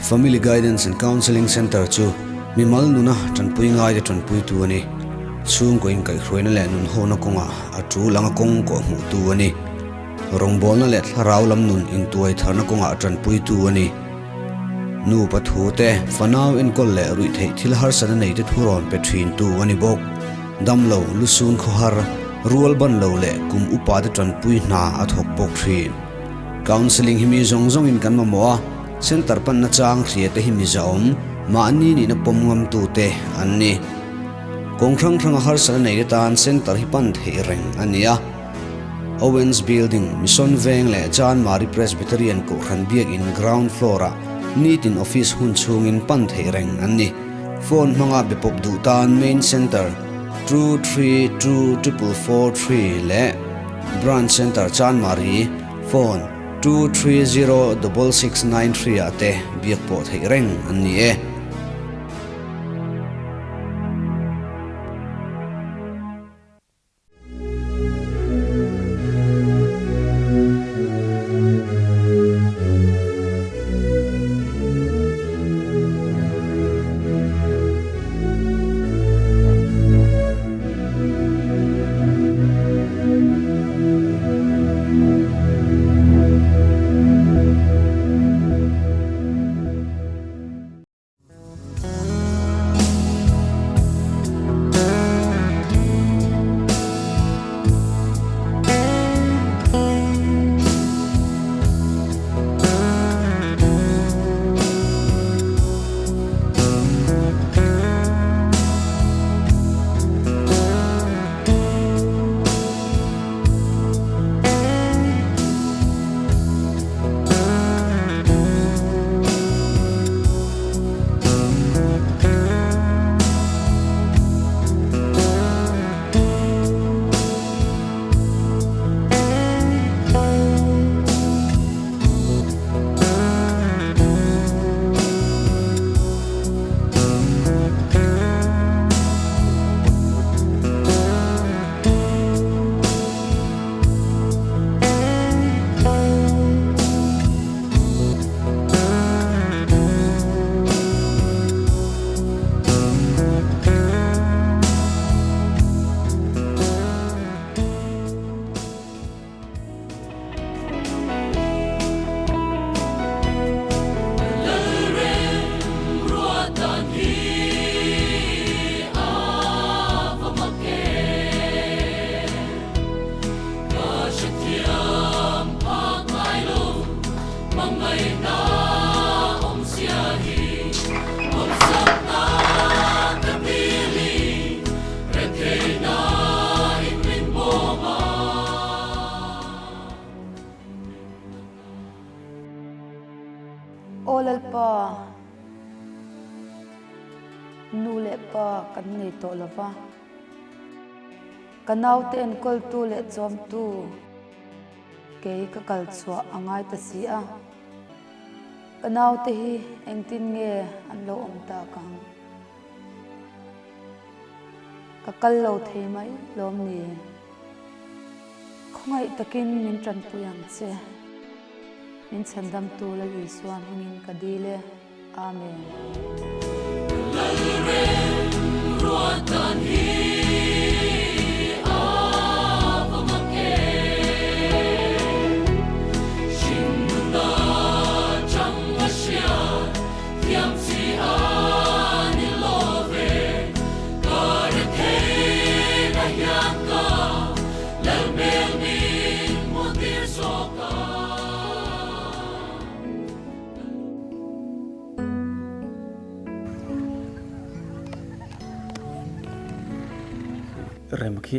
Family Guidance and Counselling Centre chu mimal nuna tanpui ngaite tanpuitu a ni. Chhungkaw inkaihhruaina leh nunhona kawngah a tul anga kawng kawh hmuhtu a ni. Rawngbawlna leh thlarau lam nun intuai tharna kawngah tanpuitu a ni. Nu pathu te, fanau enkawl leh ruih theih thil harsatna neite thu rawn pe thintu a ni bawk. Damlo, lusun khawhar, rual ban lo leh kum upa te tanpui hna a thawk bawk thin. Counselling hi mi zawng zawngin kan mamawh a, centre panna chang hria te hi mi zahawm, mahni nihna pawm ngamtu te an ni. Kawng hrang hranga harsatna neite tan centre hi pan theih reng a ni a. Owens Building, Mission Veng leh Chanmari Presbyterian Kohhran Biakin ground floor-ah nitin office hun chhungin pan theih reng an ni. Phone hmanga be pawp duh tan Main Centre 232 443 leh Branch Centre Chanmari phone 230 6693 ah te biak pawh theih reng an ni e. Aw Lalpa, nu leh pa kan nei tawh lo va, ka naute enkawltu leh chawmtu kei ka kal chhuah a ngai ta si a, ka naute hi engtin nge an lo awm tak ang? Ka kal lo thei mai lawm ni? Khawngaih takin min tanpui ang che. Min chhandamtu Lal Isua hmingin ka dil e. Amen. Rem khi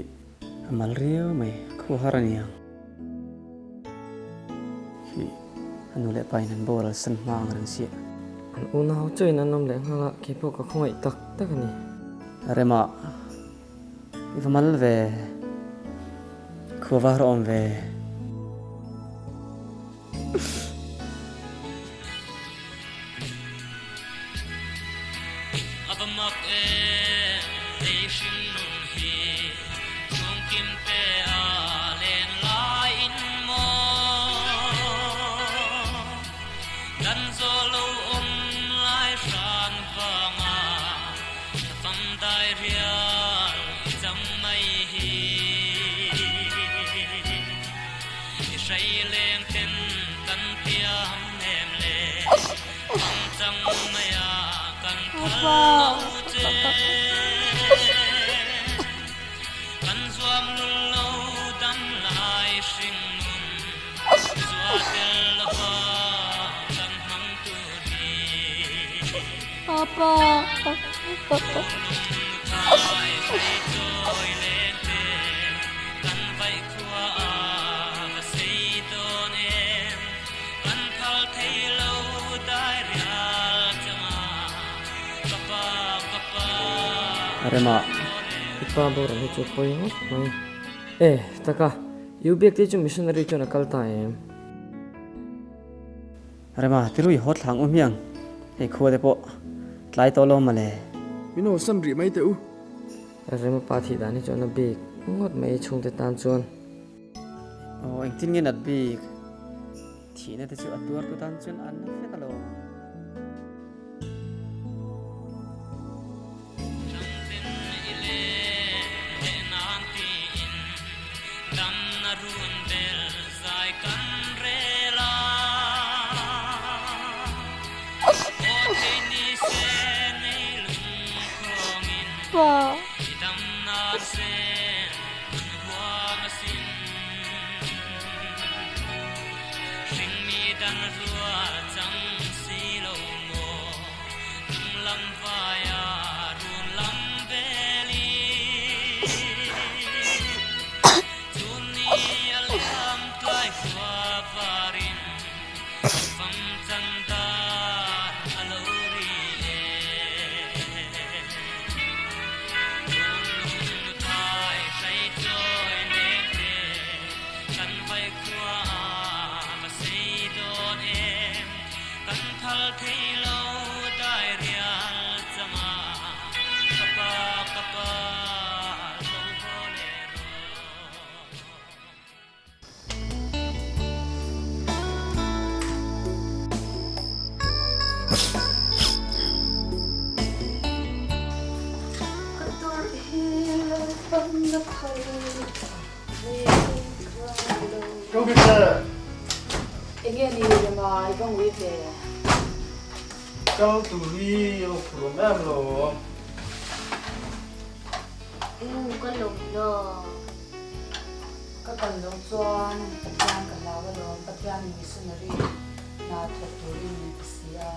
a mal riau mai khu har a ni ang khi a nu leh pa in an boral san hma ang reng sia. An unau chuan an awm leh nghal a keipawh ka khawngaih tak tak a ni. Rema i va mal ve khua var a awm ve. A va mak em lei hring nun hi chhungkim te a len laiin maw dan zawh lo awm. Hreileng ten kan thiam em le Pangchang maia kan phal lo che Kan zuam lul lo dam lai hring nun Zua tel lova kan hmang tur hi Rema, i pa boral hi chu pawi ngawt mai. E, taka, i u biak te chu missionary chuan a kal ta em? Rema, tirui haw thlang u hmiang, hei khua te pawh tlai tawh lo mawle. Min haw san rih mai teh u. Rema pa thih dan hi chuan a bik ngawt mai chhungte tan chuan. Aw engtin nge nat bik? Thihna te chu a tuar tu tan chuan an na fek alo. Ka tawrh hi lalpan na phal Enge ni Rema i va ngui ve? Kal tur hi a phur awm em lo. U ka lawm lo. Ka kal loh chuan Pathian ka hlau alawm, Pathianin missionary hna thawk turin min ti si a.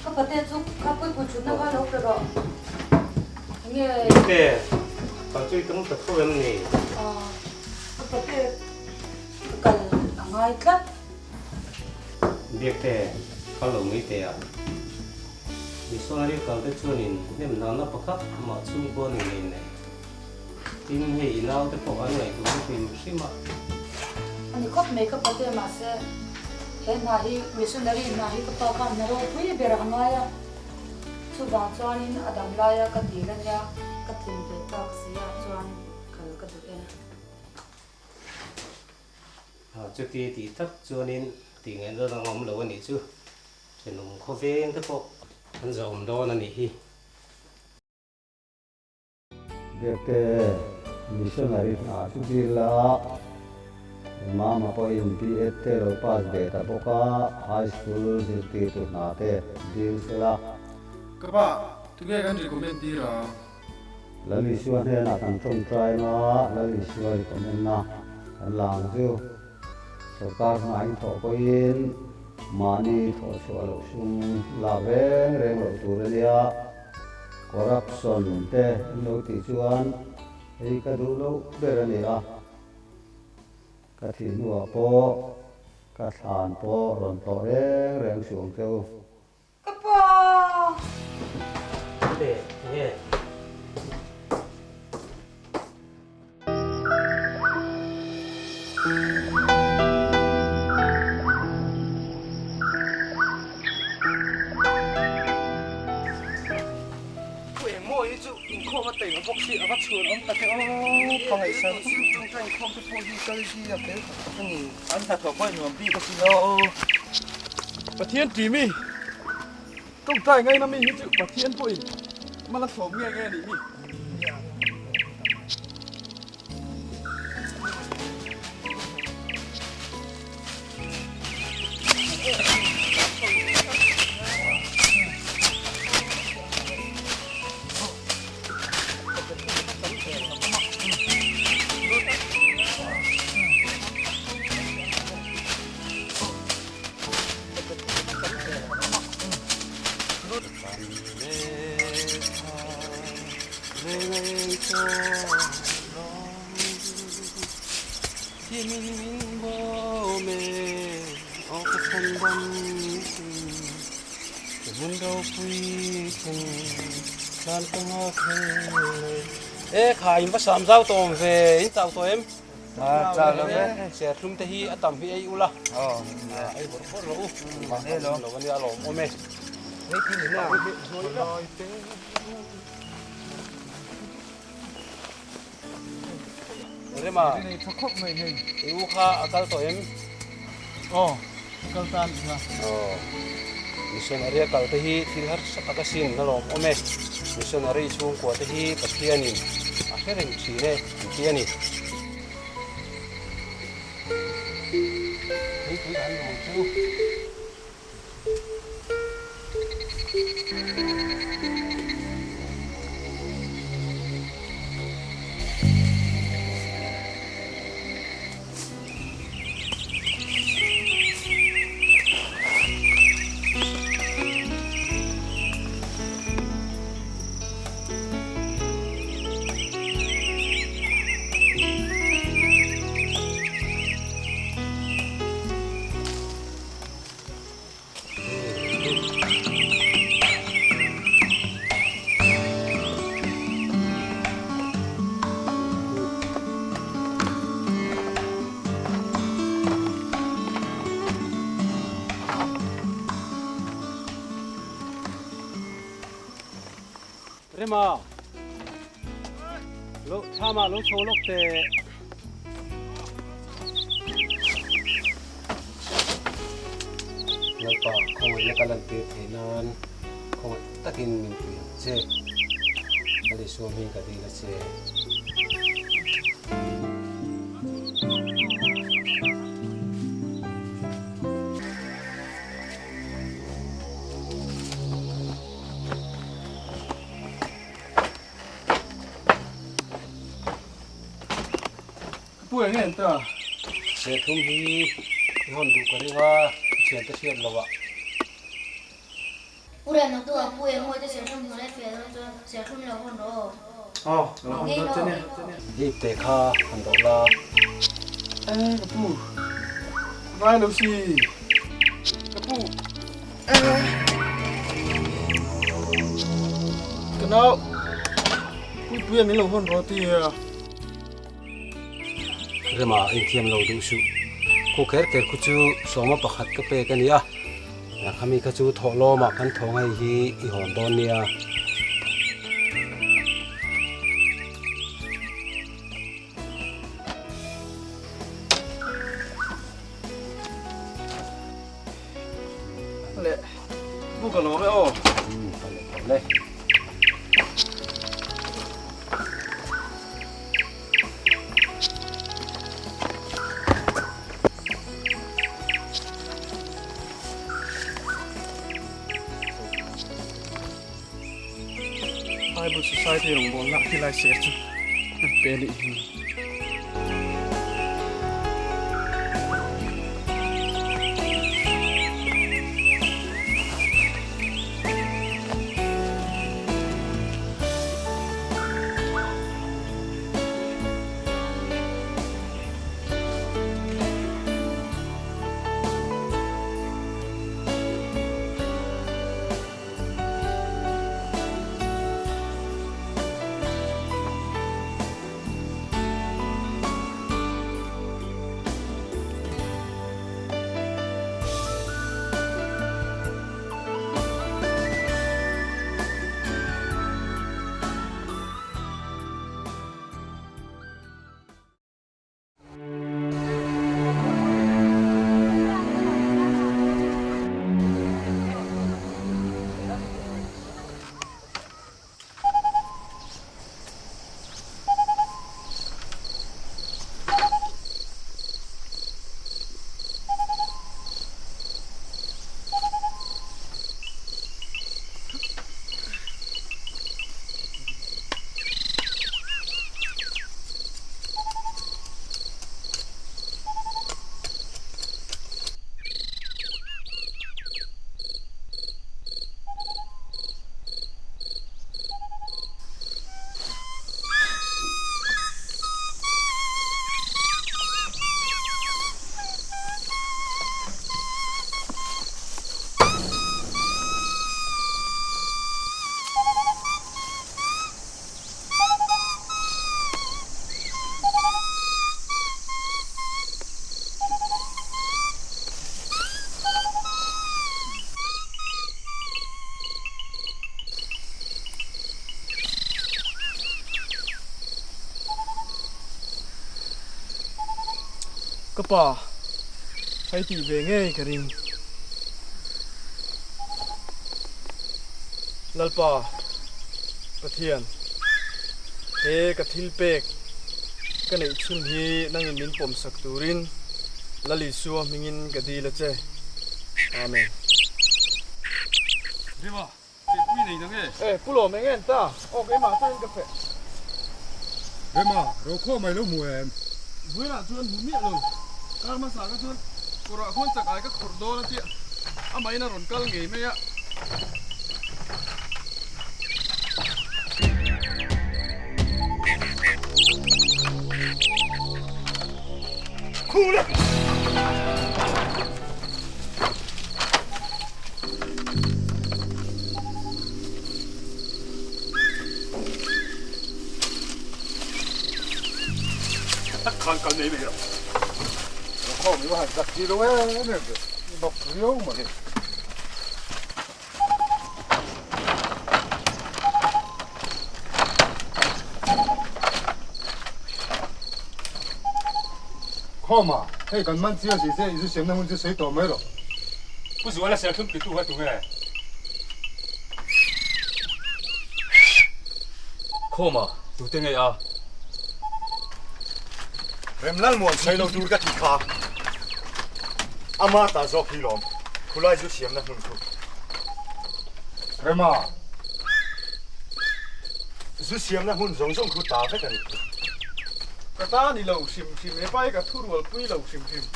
Ka pate chu kha puipui thutna kha lo pe rawh. Enge? Pute, kal chu i tum ta tho em ni? Ka pate ka kal a ngai tlat. Biakte, kal lo mai teh a. Missionary kal te chuanin hnem nana pakhat mah chhungkua ni nei nei. Tin, hei i naute pawh an ngaihtuah na hrim hrim a. A ni khawp mai ka pate mahse he hna hi missionary hna hi ka pa khan hna ropui ber a ngai a, chuvang chuanin a dam laia ka dil ania ka tlin ve tak si ah chuan kal ka duh e. Chuti tih tak chuanin tih ngaihna dang awm lo a nih chu thenawm khawveng te pawh an zahawm dawn a nih hi. Biakte, missionary hna chu dil la, Mama pawhin B.Ed te lo pass ve ta bawk a, high school zirtirtu hna te dil se la. Ka pa, tunge kan recommend tir a? Lal Isua hnenah kan tawngtai anga Lal Isua recommend na kan la ang chu. Sorkar hna in thawh pawhin mahni thawh chhuah loh sum lak reng reng loh tur a nia. Corruption te an lo tih chuan hei ka duh loh ber a ni a, ka thih hnuah pawh ka thlan pawh rawn tlawh reng reng suh ang che u. Ka pa! Le, nge? Pu Engmaw hi chu inkhawm a taima bawk si, a va chhuan awm tak e aw, ka ngaihsan tum tum ka inkhawm te pawh hi kal hi a fel tak tak a ni. An hnathawh pawh i nuam bik asin aw. Pathian tih mi, tawngtai ngaina mi hi chu Pathian pawhin mal a sawm nge nge a nih mi. bawm e, aw ka chhan dam Ka hmun ropui thleng tlan ka nghak hlei. E kha in va sam zau tawh awm ve, in chau tawh em? Chau lo ve. Serthlum te hi a tam hi ei ula, ei bawrh bawrh rawh u. Lo a nia lawm awm e. Rema, i u kha a kal tawh em? Aw, a kal ta anih kha. Aw, missionary a kal te hi thil harsa tak asin a lawm awm e. Missionary chhungkua te hi Pathianin a hre reng thin e an ti a ni. Thingpui ka han lum ang chu. Rema, lo thlamah lo chho lawk teh. Lalpa, khawngaihna ka lantir theih nan khawngaih takin min pui ang che. Lal Isua hming ka dil a che. Ka pu eng em ta? Serthlum hi i hawn duh ka ring a, i thiante hriat loh ah. Pu Rem tu a pu eng mawi te serthlum hmu lai fel dawn chuan serthlum lo hawn rawh aw. Aw, ka lo hawn dawn che nia. I ipte kha han dawh la. E ka pu, ngai lo si. Ka pu, e. Ka nau, Puipuia min lo hawn rawh ti a. Rema inthiam lo duh suh. Khu kher kher khu chu sawma pakhat ka pek a nia. Khami kha chu thawh lawmah kan thaw ngei hi i hawn dawn nia. Le, bu ka lawm e aw. Ka le tawh le. Bible Society rawngbawlna a tilai ser chu an pe leh hi. Ka pa, hei tih ve ngei ka ring. Lalpa, Pathian, he ka thil pek ka neih chhun hi nangin min pawmsak turin Lal Isua hmingin ka dil a che. Amen. Rima, Keipui nei nang e. E, Pu Lawm eng en ta? Aw keimah chuan ka feh. Rema, Rokhawm ai lo hmu em? Vawiinah chuan hmu miah lo. Kar hmasa ka chuan kawrah khuan chak ai ka khawrh dawn a tia amahin a rawn kal ngei mai a. Khu le! Tak khan kal nei mai rawh. Khaw mi va han zak chi lo em em ve. I bawk riau mai. Khawma, hei kan man chiang si che i zu siamna hun chu sawi tawh mai rawh. Pu Zuala serthlum pitu kha tunge? Khawma, tute nge a? Remlalmuan sawi lo tur ka tih kha ama ta zawk hi lawm khulai zu siamna hmun khu. Rema, zu siamna hmun zawng zawng khu ta vek a ni. Ka ta ni lo hrim hrim he pai ka thu rual pui lo hrim hrim.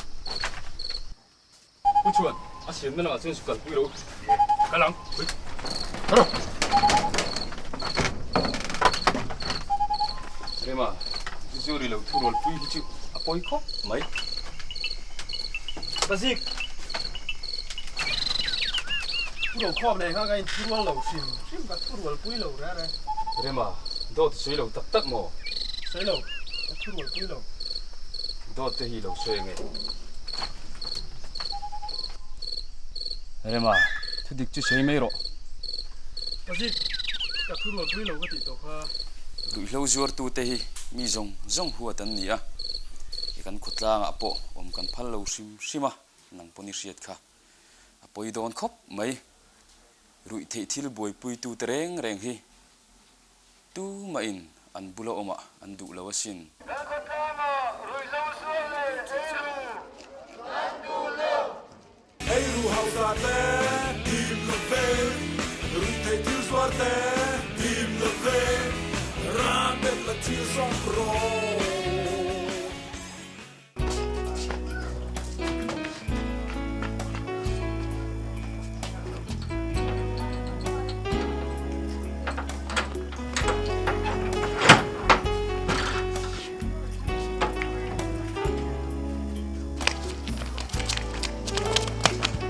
Pu chuan a siamna lamah chuan zu kalpui ro kal ang. Rema, zu chu ri lo thu rual pui hi chu a pawi khawp mai. Pazik, Pu Rokhawm leh nghak a in thu rual lo hrim hrim ka thu rual pui lo reng reng. Rema, dawt i sawi lo tak tak maw? Sawi lo, ka thu rual pui lo. Dawt te hi lo sawi ange. Rema, thu dik chu sawi mai rawh. Pazik, ka thu rual pui lo ka tih tawh kha. Ruihhlo zuartute hi mi zawng zawng huat an ni a, i kan khawtlangah pawh awm kan phal lo hrim hrim a, nang pawn i hriat kha a pawi dawn khawp mai. Ruih theih thil buaipuitute reng reng hi Tumahin an bula awmah an duh lo asin. Kan khawtlangah ruihhlo sual leh eiru kan duh lo. Eiru hausa te dim lo ve, ruihtheih thil zuar te dim lo ve, ram bet la thil zawng rawh.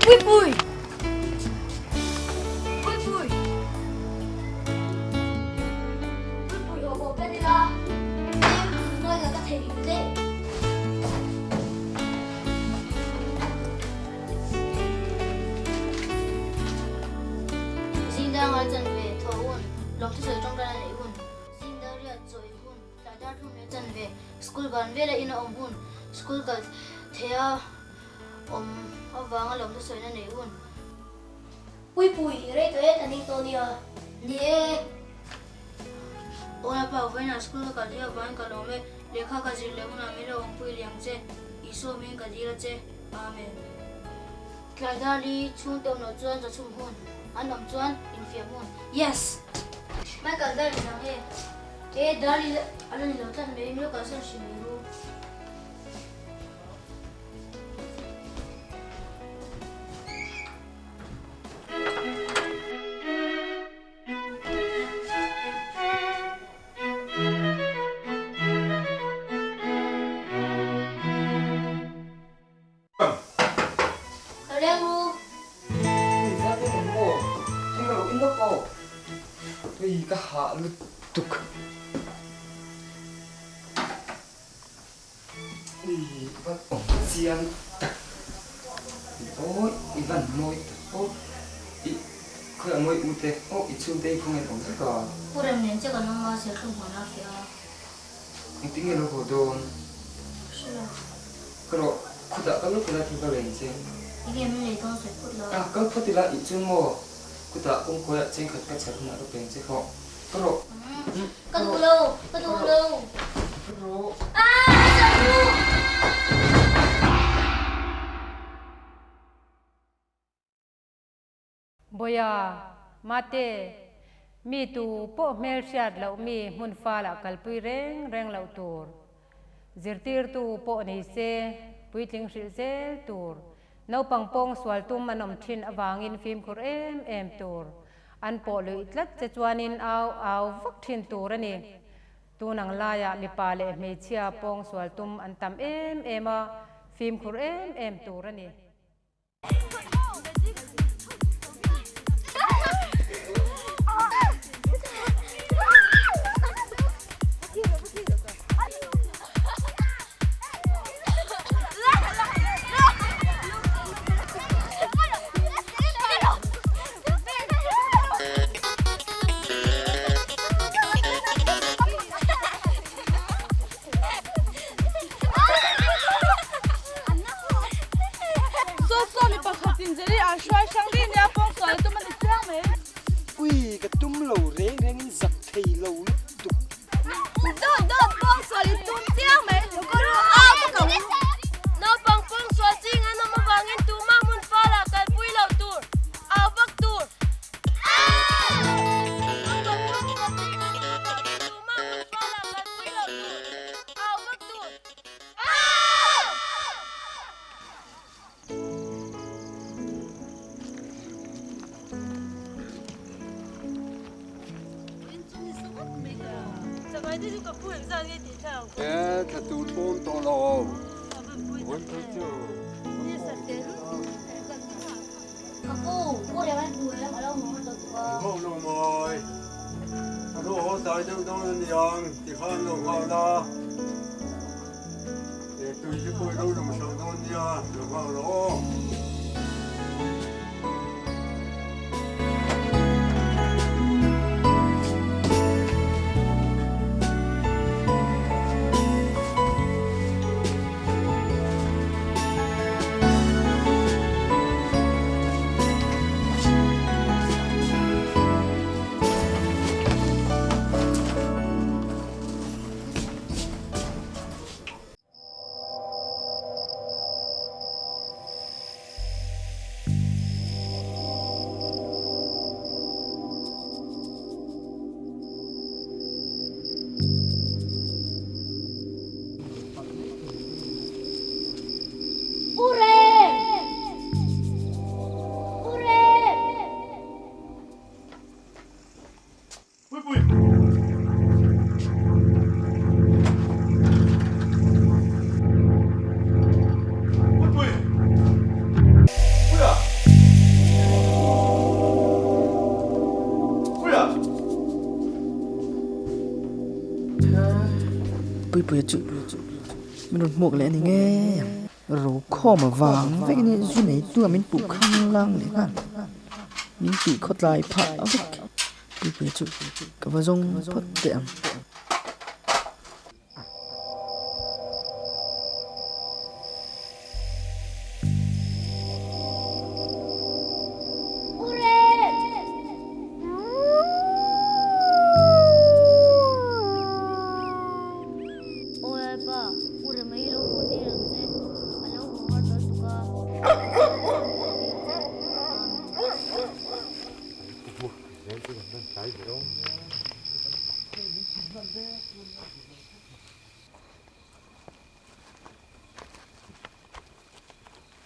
Puipui! Puipui! Puipui haw haw pet ila, tlem hnuaiah ka thei daih. Zingdanga chanve thaw hun, lawmthusawi tawngtaina neih hun, zingdang riat chawi hun, tlai dar thum leh chanve, school ban vela in a awm hun, school kal theia awm avanga lawmthusawina neih hun. Puipui, i rei tawh e, ka ning tawh nia. Ni e. Aw Lapa, vawiinah school ka kal theih avangin ka lawm e. Lehkha ka zir leh hunah min lo awmpui liang che. Isua hmingin ka dil a che. Amen. Tlai dar li chhungte awm loh chuan chawchhum hun, an awm chuan infiam hun. Yes! Michael dar i nang e. E, dar li a la ni lo tlat mai, min lo kalsan hrim mai ru. Lo leng u. Ka hah lutuk. I van awm chiang tak. Awi i van mawi tak aw. I khawiah mawi u te aw i chhungte hi khawngaih awm vek a. Pu rem nen che kan awm a serthlum huan a fiah a. Engtin nge lo haw dawn? Hre lo. Ka rawh, khutah kal lawk ila thil ka lei ang che. Enge min lei dawn sawi phut la. Ah, kal phawt ila i chu maw? Khutah kawngkawiah chengkhat ka chhar hunah ka pe ang che hawh. Ka rawh. Ka duh lo, ka duh lo. Ka rawh. Ah, ka chhar duh. Bawia, Mate, mi tu pawh hmel hriat loh mi hmun falah kalpui reng reng loh tur. Zirtirtu pawh ni se, puitling hrilh zel tur. Naupang pawng sual tum an awm thin avangin fimkhur em em tur. An pawh luih tlat che chuanin au au vak thin tur a ni. Tun ang laiah mipa leh hmeichhia pawng sual tum an tam em em a, fimkhur em em tur a ni. Saw saw mi pakhat in Jerry an hruai hrang dih nia pawng sual tum a ni chiang mai. Ui ka tum lo reng reng in zak thei lo lutuk. Dawt dawt pawng sual in tum chiang mai. Ka ru au vak ang. Naupang pawng sual ching an awm avangin tumah hmun falah kalpui loh tur, au vak tur. E thla tur pawn tawh lo. Ka pu, pu reng an hmu em? A lo hmu hman lo tuk a. Hmu lo mawi. A lo haw tlai deuh dawn a niang ti khan lo nghal la. E tui te pawh i lo lum hrang dawn nia, lo nghal rawh aw. U Rem! U Rem! Puipui! Puipui! Puia! Puia! Puipuia chu min rawn hmuak leh a ni ngei ang. Rokhawm avang vek a ni zu neitu a min puh khang lang leh nghal. Min tih khawtlai phah vek. Puipuia chu ka va zawng phawt teh ang.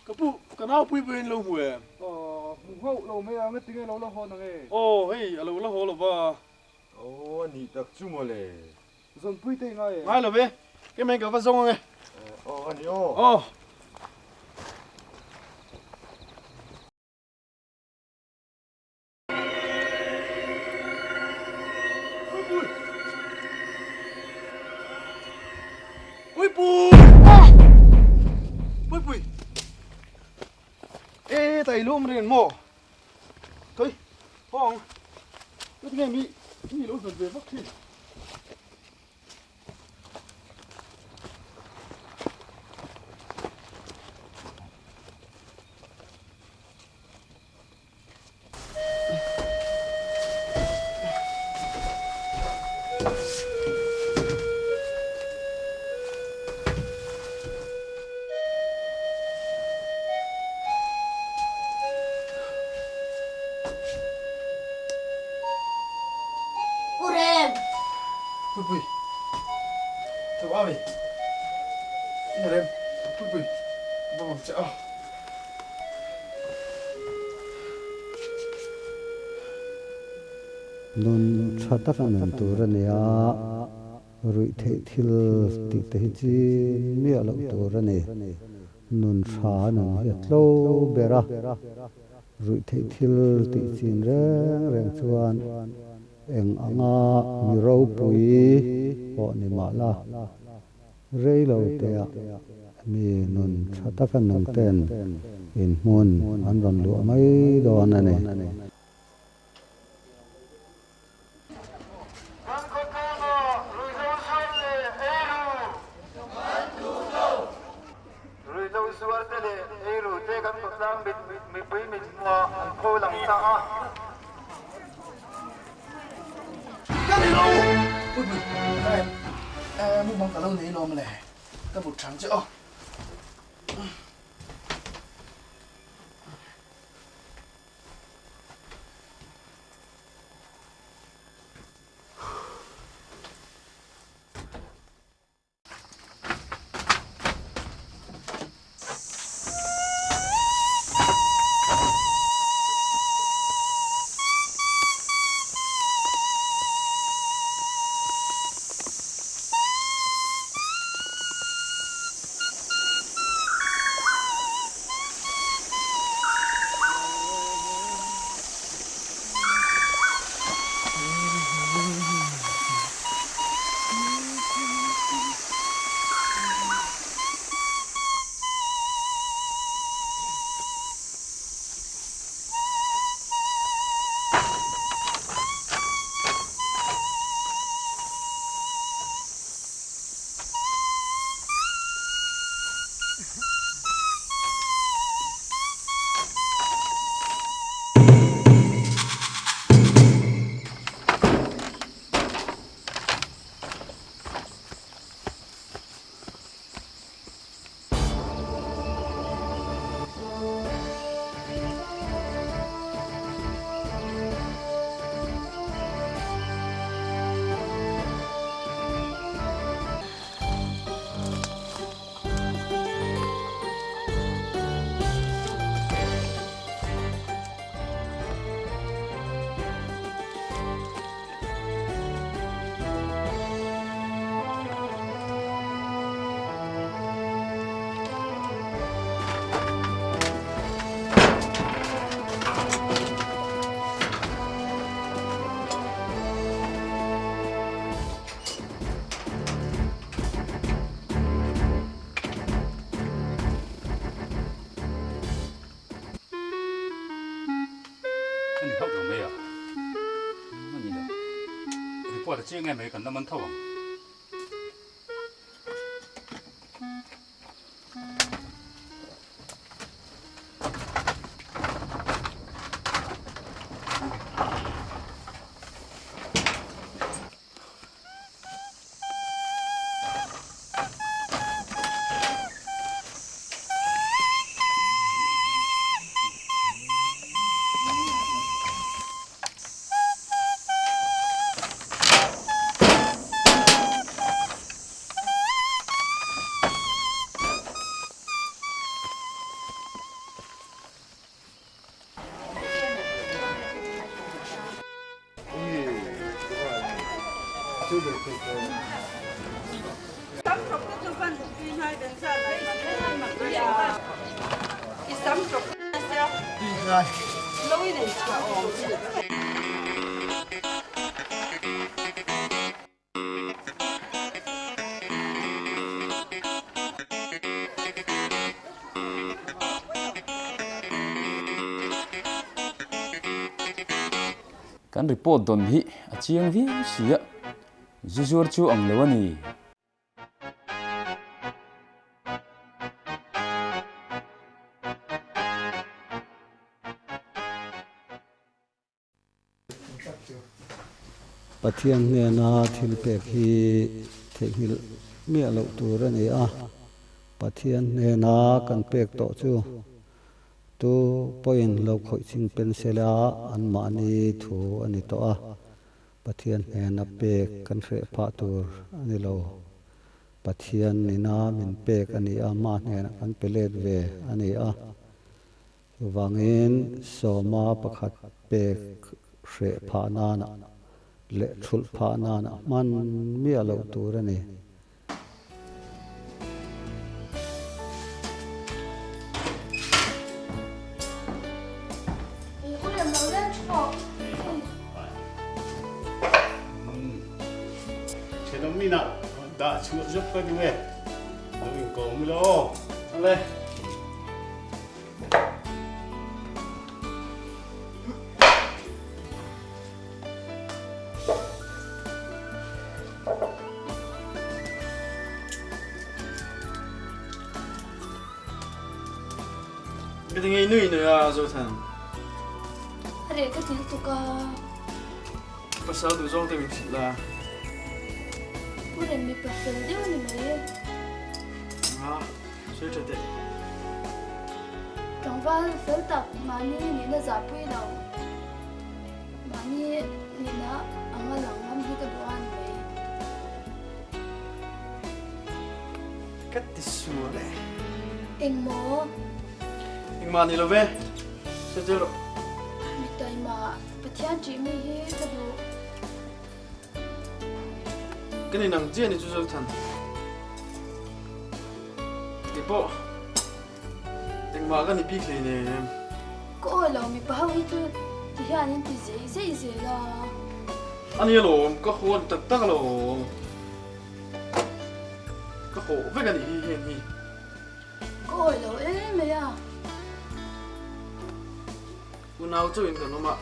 Ka pu, ka nau pui pui in lo hmu em? Aw, hmu hauh lo mai a, ngatinge lo la haw nang e? Aw, hei a lo la haw lo va. Aw, a nih tak chu mawle. Zawnpui te i ngai em? Ngai lo ve, kemeng ka va zawng ang e. Aw, a ni aw. Aw. Puipui! Puipui! E tai lum rin maw? Thôi, hawng. Cái nghe mi mi lo zon ve vak thin. Mami, i rem, pui pui, va vang che a. Nun tha taka nun tur a nia, ruih theih thil tih te hi chin miah loh tur a ni. Nun tha nun hi a tlo ber a, ruih theih thil tih chin reng reng chuan eng anga mi ropui pawh ni mah la, rei lo teah mi nun tha taka nung ten inhmun an rawn luah mai dawn a ni. Kan khawtlanga ruihhlo sual leh eiru. Kan duh lo. Ruihhlo sualte leh eiru te kan khawtlang mipui mithmuah an pho lang ta a. Ka ni lo! Pui pui, ka em mumang ka lo nei lawm le, ka mut thang che aw. A ni hauh lo mai a, a ni lo. Report a chiang em mai kan la man tho ang. Kan report dawn hi a chiang viau si a, zu zuar chu ang lo a ni. Pathian hnena thil pek hi theihnghilh miah loh tur a ni a, Pathian hnena kan pek tawh chu tu pawhin lo khawih ching pen sela anmahni thu a ni tawh a, Pathian hnena pek kan hreh phah tur a ni lo. Pathian ina min pek a ni a, ma hnenah kan pe let ve a ni a. Chuvangin sawma pakhat pek hreh phah nana leh thulh phah nana hman miah loh tur a ni. Thenawmina dah chhuah zawk ka duh e, lo inkawm ila aw. Ale. Ka ti ngei nui nui a Zothan. A reh ka ti lutuk a. Pasal duh zawng te min hrilh la. Pu Rem mipa fel deuh a ni mai e. A, sawi tha teh. Tlangval fel tak mahni nihna zahpui lo. Mahni nihna anga lang ngam hi ka duh a ni mai. Ka ti sual e. Engmaw? Engmah ni lo ve. Sawi zel rawh. Mi taima Pathian ṭih mi hi ka duh. Ka ni nang chiah ni chu Zothan. Keipawh Engmah ka ni bik hlei nem. Ka awi lo mipa ho hi chu ti hian in ti zei zei zel a. A ni alawm, ka haw tak tak alawm. Ka haw vek a nih hi heng hi. Ka awi lo em mai a. Unau chauhin kan awm a,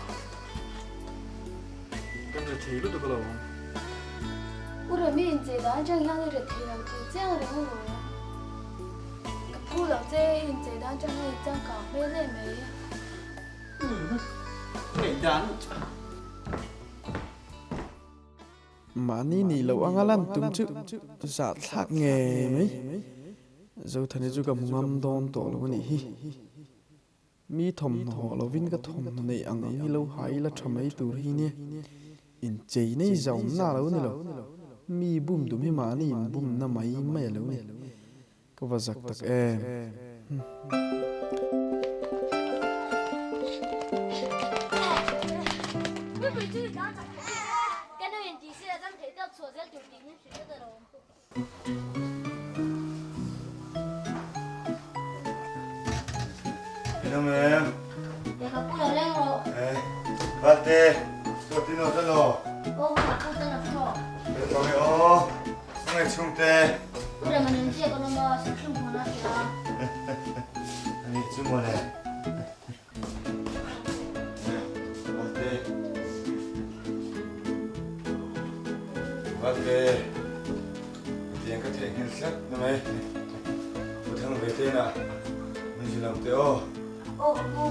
kan re thei lutuk alawm. U Remi inchei dan atang hian i re thei lo tih chiang reng alawm. Ka phu lo che i inchei dan atang hian i changkang hmel em mai. Ngaihdan. Mahni nih loh anga lan tum chu zahthlak ngei mai. Zothani chu ka hmu ngam dawn tawh lo a nih hi. Mi thawmhnaw lovin ka thawmhnaw neih ang ang hi lo ha ila tha mai tur hi nia. Inchei nei zaumna lo ni lo. Mi bum dum hi mahni inbumna mai mai a lo ni. Ka va zak tak em. Inawm em? Lehkha pu lo leng rawh. Eh, Valte, chaw tin aw tan aw. Aw, ka pu tan a thaw. Kan tawng e aw, Sungai chhungte. Pu Rema nun chiah ka lawm a, Sakhlum huan a tia. Ani chu mawle. Valte. Valte. Tiang ka theih nghil tlat na mai. Pu thang ve te na. Min zil ang te aw. Aw pu.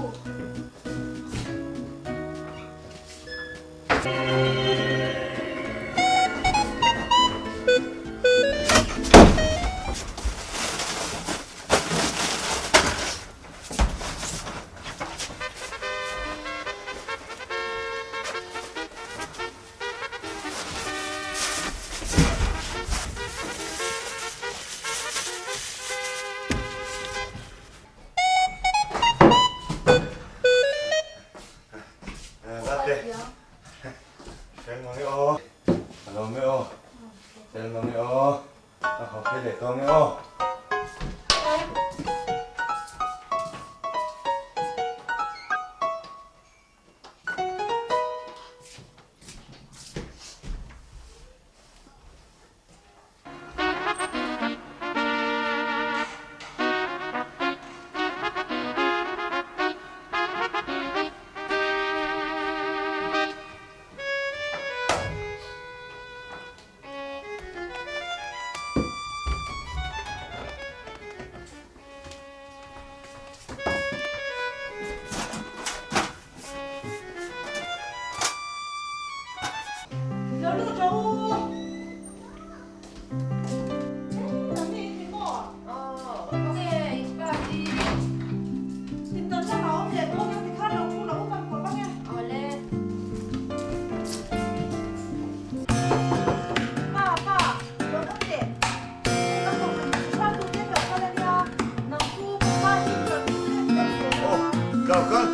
Lo kal.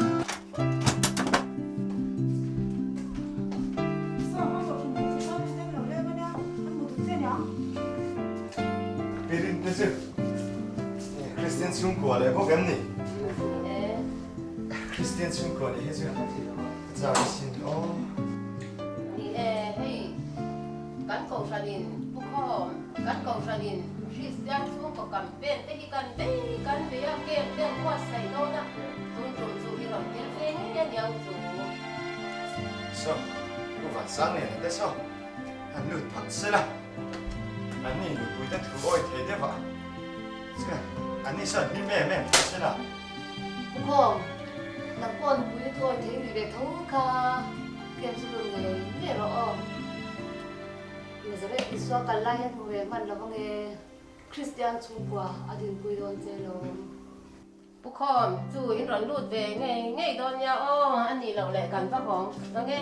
Pirin te chu Kristian chhungkua leh bawk em ni? Kristian chhungkua nih hi chu ka chak asin aw. Ni e, hei kan kohhranin pu khawm, kan kohhranin Kristian chhungkaw campaign te hi kan bei kan bei a, camp te an buatsaih dawn a, tun tum chu i rawn tel ve ngei a niang chu. Saw, Pu Vansangliana te saw han lut phawt sela, an ni nupui te thu awi thei deuh a, chuan an ni sawn hlim em em phawt sela. Pu Khawm, nang pawh nupui te thu awi thei ni ve tho kha camp chu lut ngei ngei rawh aw. Nazareth Isua kal lai hian hmu ve hman lo ange, Kristian chhungkua a dinpui dawn che lawm. Pu Khawm, chu in rawn lut ve ngei ngei dawn nia aw, a nih loh leh kan va hawng ange.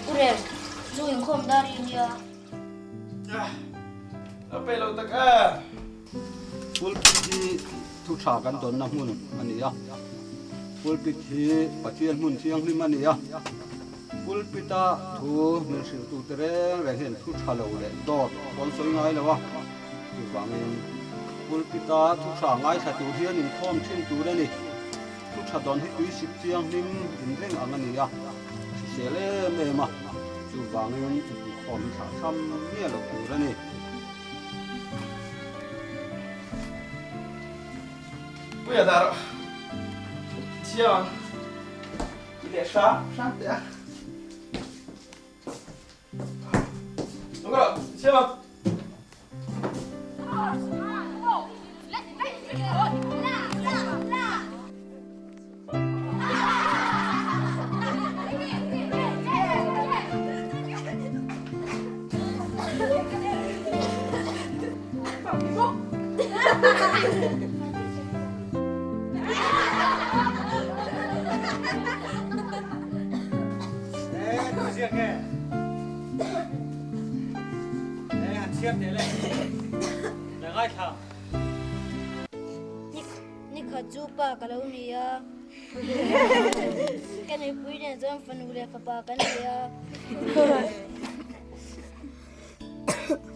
U Rem, zu inkhawm dar i nia. A pe lo tak e. Pulpit hi thu tha kan dawnna hmun a ni a. Pulpit hi Pathian hmun thianghlim a ni a. Pulpit-a thu min hrilhtute reng reng hian thu tha lo leh dawt pawn sawi ngai lo a. Chuvangin pulpit-a thu tha ngaithla tur hian inkhawm thin tur a ni. Thu tha dawn hi tui sik thianghlim inreng ang a ni a, a hrisel em em a, chuvangin inkhawm hi thlah tham miah loh tur a ni. Puia dah rawh. Thiang i leh hrang hrang teh a. Đúng rồi, xem không? Nikhat chu pa ka lo ni a, ka nupui nen chuan fanu leh fapa kan nei a.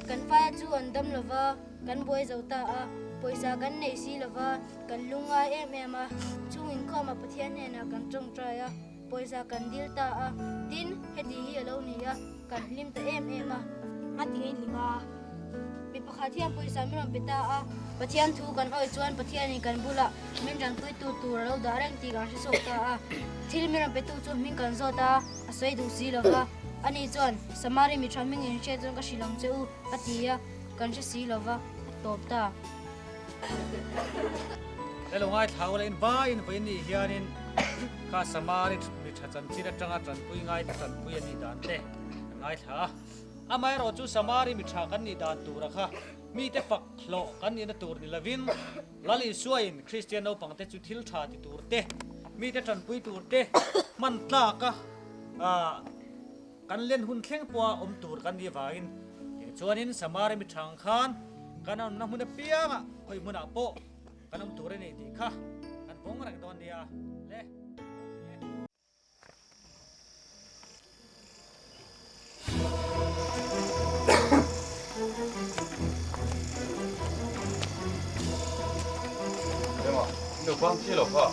Kan faia chu an dam lo va, kan buai zo ta a, pawisa kan nei si lo va, kan lungngai em em a, chung inkhawmah Pathian hnenah kan tawngtai a. Pawisa kan dil ta a, tin, heti hi a lo ni a, kan hlim ta em em a. A ti ngei hlim a. Mi pakhat hian pawisa min rawn pe ta a, Pathian thu kan awih chuan Pathianin kan bulah min tanpuitu tur a lo dah reng tih kan hre chhuak ta a. Thil min rawn petu chu hming kan zawt a, a sawi duh si lo va. Ani chuan, Samari mi tha hming in hriat chuan ka hrilh ang che u, a ti a, kan hre si lo va, a tawp ta. Hello ngaithla ula in vaiin vawiin nih hianin kha Samari mi tha chanchin atanga tanpui ngai te tanpui a nih dan te kan ngaithla a. Amaherawh chu Samari mi tha kan nih dan tura kha mite fak hlawh kan nihna tur ni lovin Lal Isuain Kristian naupang te chu thil tha ti tur te, mite tanpui tur te hman tlak a Kan len hun thleng pawha awm tur kan nih avangin chuanin Samari mi thang khan kan awmna hmun apiangah khawi hmunah pawh kan awm tur a ni tih kha kan vawng reng dawn nia le. Ema, lo pang thi lo kha.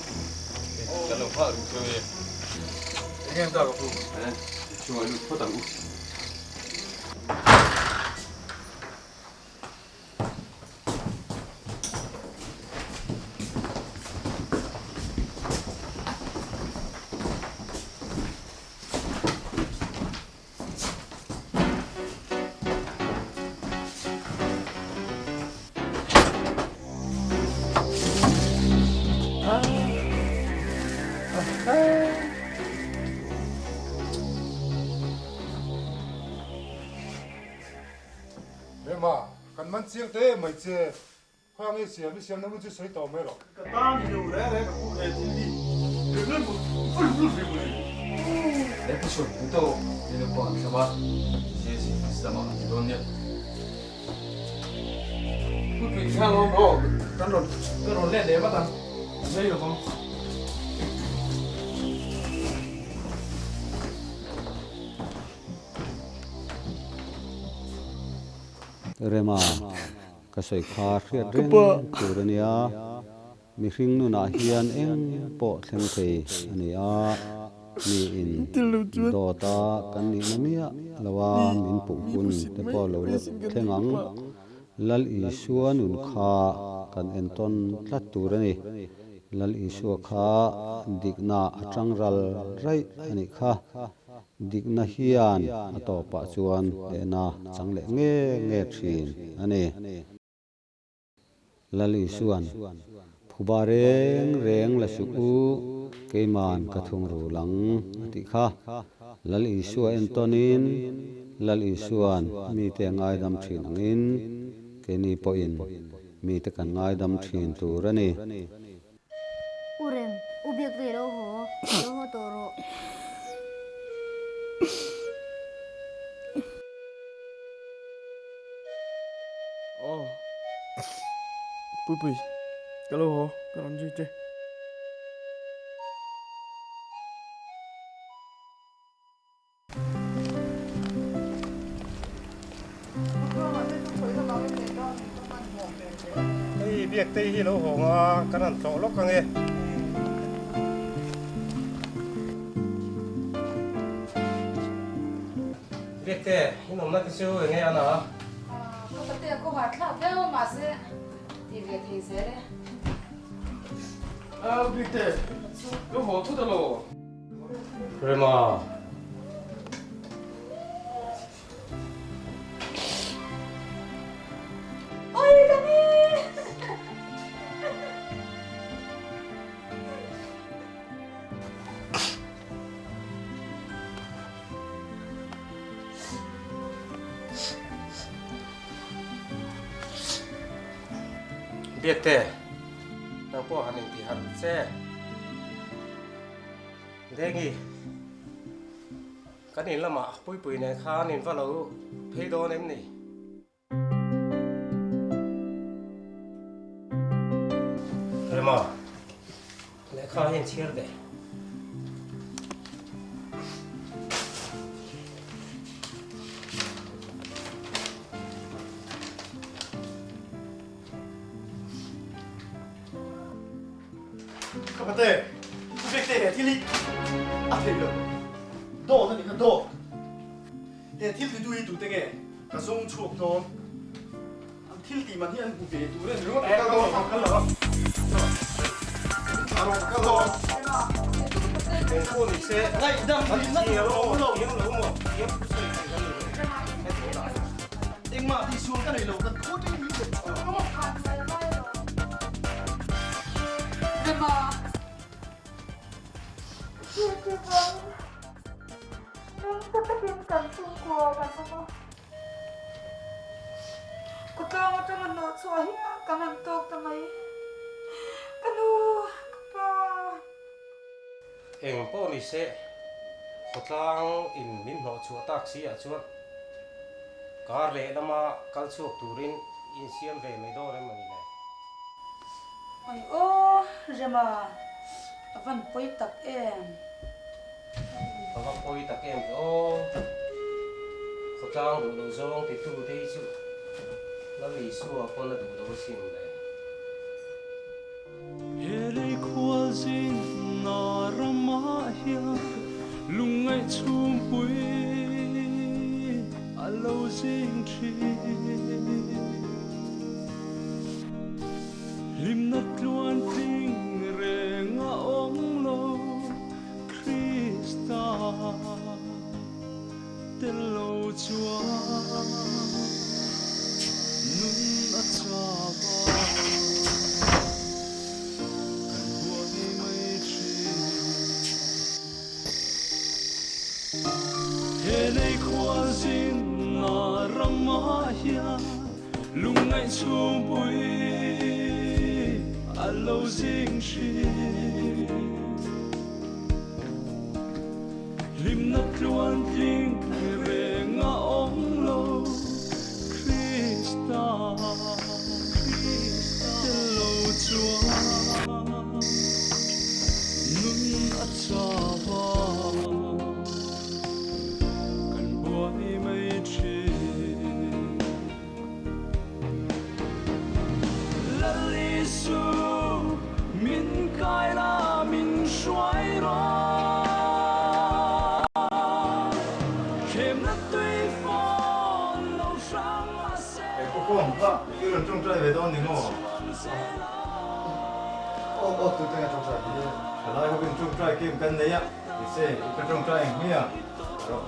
Kan lo kha ru chu e. Enge ta ka pu. Eh, chunga lut phawt ang u. Rema, kan man chiang te mai che. Khaw nge siam i siam na hun chu sawi tawh mai rawh. Ka tan i lo reng reng ka pu ve thil hi. Chhun ni tawh rawh, i nu pawh an thlem a, JC lamah kan ti dawn nia. Pui kha lawm rawh, kan rawn kan rawn let leh vat ang, kan rei lo vang. Rema, ka sawi kha hriat reng tur a nia. Mihring nunah hian eng pawh thleng thei a ni a, miin dawta kan nihna miah loa min puh hun te pawh lo la thleng ang. Lal Isua nun kha kan entawn tlat tur a ni. Lal Isua kha dikna a tang ral raih a nih kha. Dikna hian a tawpah chuan hnehna chang leh nge nge thin a ni. Lal Isuan, Phuba reng reng la suh u, keiman ka thung rul ang, a tih kha. Lal Isua entawnin, Lal Isuan mite a ngaidam thin angin, keini pawhin mite kan ngaidam thin tur a ni. U Rem, U Biak ve lo haw, lo haw tawh rawh. Aw, Puipui, ka lo haw, ka rawn zui che. Hei Biaktei hi lo hawng a, kan han tlawh lawk ang e. Biakte, in awmna te chu enge a na? Ka pate a khawhar thlak viau a mahse ti ve thei zel e. A Biakte, lo haw thut a lo. Rema. Oi ka ni! Biakte, nang pawh han inti harh che. Dengi, kan in lamah Puipui nen khan in va lo phei dawn em ni? Rema, lehkha hi in chhiar teh. Ka pate, u Biakte he thil hi a thei lo. Dawt a ni kha dawt. He thil ti tu hi tute nge ka zawng chhuak dawn. An thil tih man hi an hmu ve tur a ni ringawt. Ka kal dawn, ka kal lo a. Ka rawh, ka kal dawn. Eng pawh ni se, Ngaihdam an thiam lo maw, thiam lo maw, thiam thu sawi thei kan ni lo. Heti lah. Engmah tihsual ka nei lo, kan khaw teng min let chho ang a. Rema. Nasa takin kan chhungkua kan awm a. Khawtlang atanga hnawh chhuah hi kan han tawk ta mai. Ka nu, ka pa. Eng pawh ni se, khawtlang in min hnawh chhuah tak si ah chuan kar leh lama kal chhuak turin insiam ve mai dawn em a ni le? Oi aw, Rema, a van pawi tak em? A va pawi tak em ve aw. Khawtlang duh loh zawng titu te hi chu Lal Isua pawn a duh lo asin le. He lei khual zin na ramah hian lungngaih chhungpui a lo zing thin. Hlimna tluan tling reng a awm lo Krista tel lo chuan nun a chau a, kan buai mai thin. He lei khua zinga ramah hian Lungngaih chhungpui a lo zing thin. Hlimna tluan. ka chau a, kan buai mai thin. Lal Isu min kai la min hruai rawh, Thlemna tui fawn lo hrang mahse. He khawkhawm kha i rawn tawngtai ve dawn ni maw? Aw aw tute nge tawngtai hi? Thalai hovin tawngtai kim kan nei a, ti se i ka tawngtai ang hmiang rawh.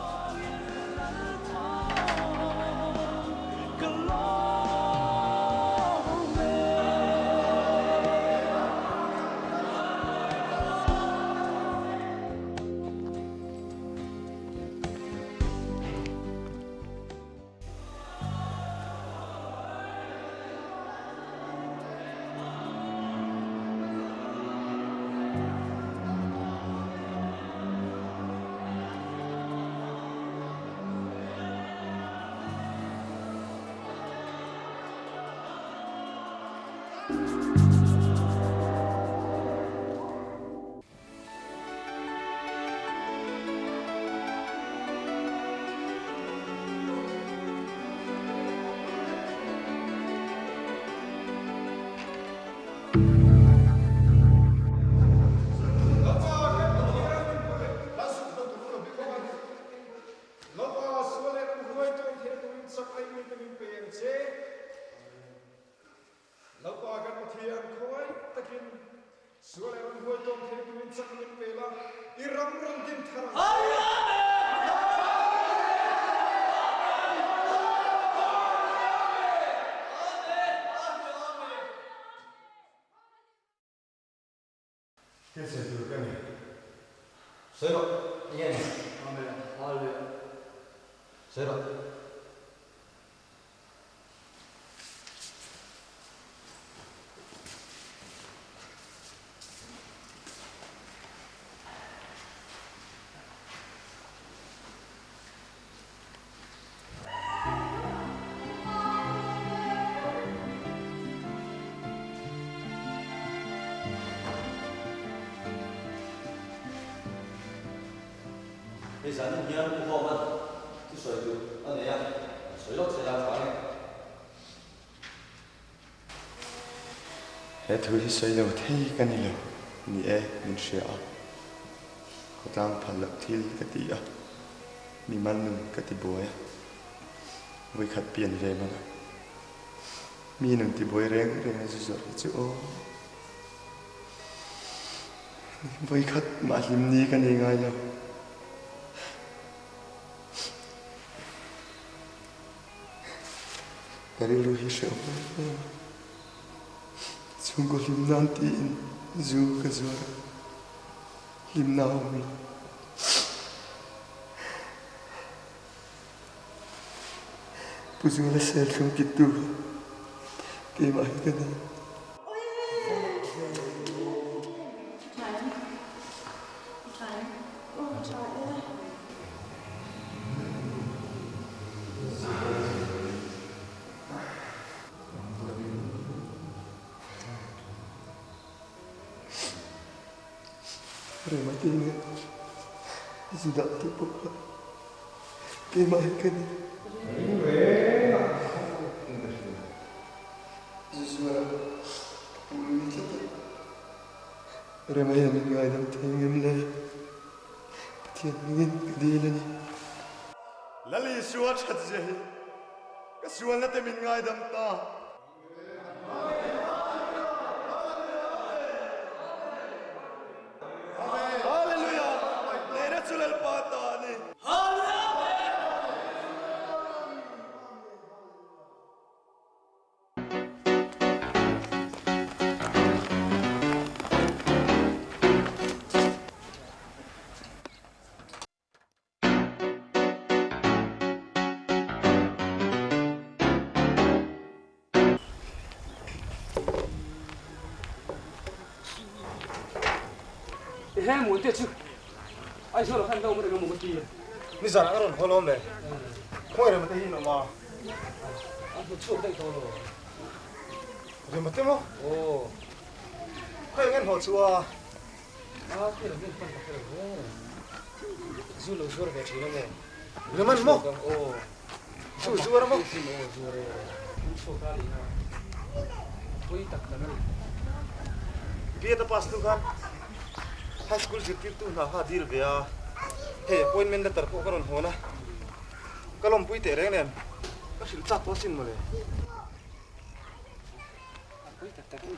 Lalpa kan Pathian khawngaih takin sual leh ramhuai tawng thei turin chak min pe la, i ram rawn din thar ang che. Thil sawi tur ka ni. Sawi rawh, enge ni? Amen. Hallelujah. Sawi rawh. Hei zan in hian Pu Hawman thusawi duh a nei a, an sawi lawk sela tha nge. He thu hi sawi lo thei ka ni lo, ni e, min hria a. Khawtlang phal loh thil ka ti a, mi mal nun ka ti buai a, vawikhat pian ve man a, mi nun ti buai reng reng a zu zawrh hi chu aw. Vawikhat mah hlim ni ka nei ngai lo. Ka rilru hi hrehawm em em a, chhungkaw hlim nan tiin zu ka zuar a, hlimna a awm lo. Pu Zuala serthlum kittu kha keimah hi ka ni. Remati nen Judah te pawh kha keimah hi ka ni. Ring reng a in ka hria. Zuzuara ka puh lui tlat a. Rema hian min ngaidam thei ngem le? Pathian hmingin ka dil a ni. Lal Isua that zia hi ka sualna te min ngaidam ta. Hallelujah! Nena chu Lalpa ta a ni. He mun te chu Aizawl ah khan lo awm reng emaw ka ti. Nizan ah ka rawn haw lawm le. Khawi Remate hi in awm a? An hmu chhuak daih tawh lo. Remate maw? Aw. Khawi eng en haw chu a? Nau te lo hian hman ka hre lo reng reng. Zu lo zuar ve thin a maw? Raman maw? Aw. Zu zuar a maw? Aw zuar e. An chhuak a nih kha. A pawi tak tak a ni. Biata pass hnu khan High School zirtirtu hna kha a dil ve a, hei appointment letter pawh ka rawn hawn a, ka lawmpui teh reng nen ka hrilh chak tawh asin mawle. A pawi tak tak a ni.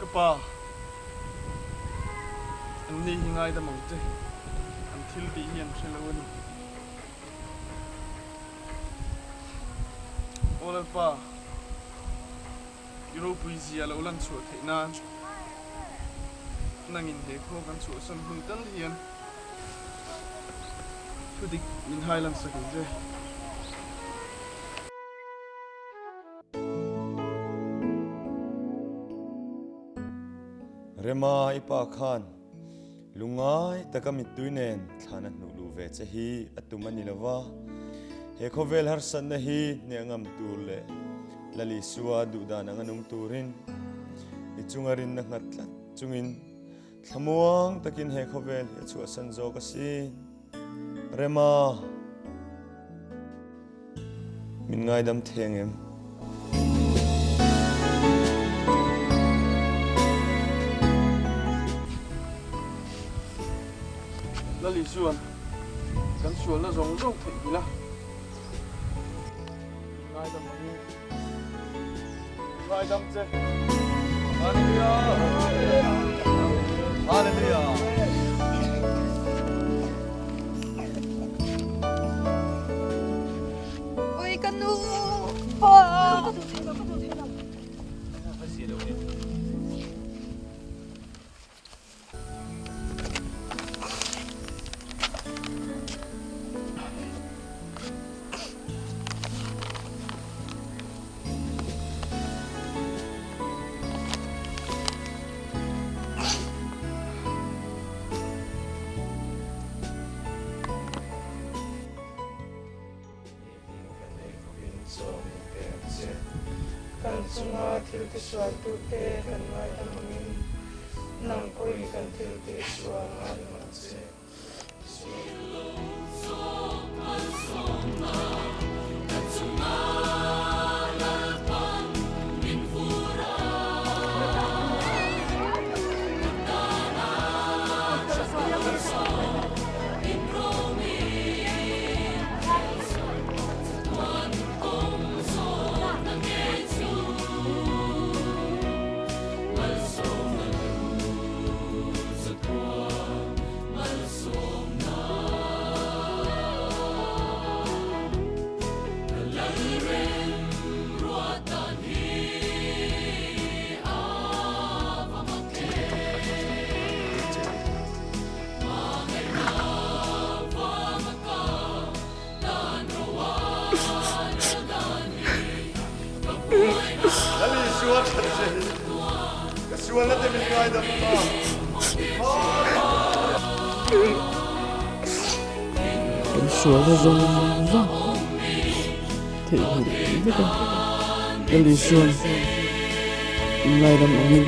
Ka pa, an ni hi ngaidam ang che, an thil tih hi an hre lo a ni. Aw Lalpa, i ropui zia lo lan chhuah theih nan nangin he khua kan chhuahsan hun tal hian thudik min hai lan sak ang che. Rema i pa khan lungngai taka mittui nen thlan a hnuh luh ve che hi a tum a ni lo va, he khawvel harsatna hi hniah ngam tur leh Lal Isua duhdan anga nung turin i chunga rinna nghat tlat chungin thlamuang takin he khawvel hi a chhuahsan zawk asin. Rema, min ngaidam theng em? Lali chuan kan sualna zawng zawng theihnghilh a, min ngaidam angin min ngaidam che. Hallelujah! Hallelujah! Ui ka nu pa. Ka duh thei lo, ka duh thei lo. Kan chunga thil tisualtute kan ngaidam angin nang pawhin kan thil tihsual ngaidam ang che. Lal Isua that che hi ka sualna te min ngaidam ta. Kan sualna zawng zawng theihnghilh vek a, Lal Isua'n min ngaidam angin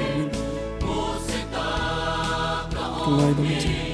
ka ngaidam che.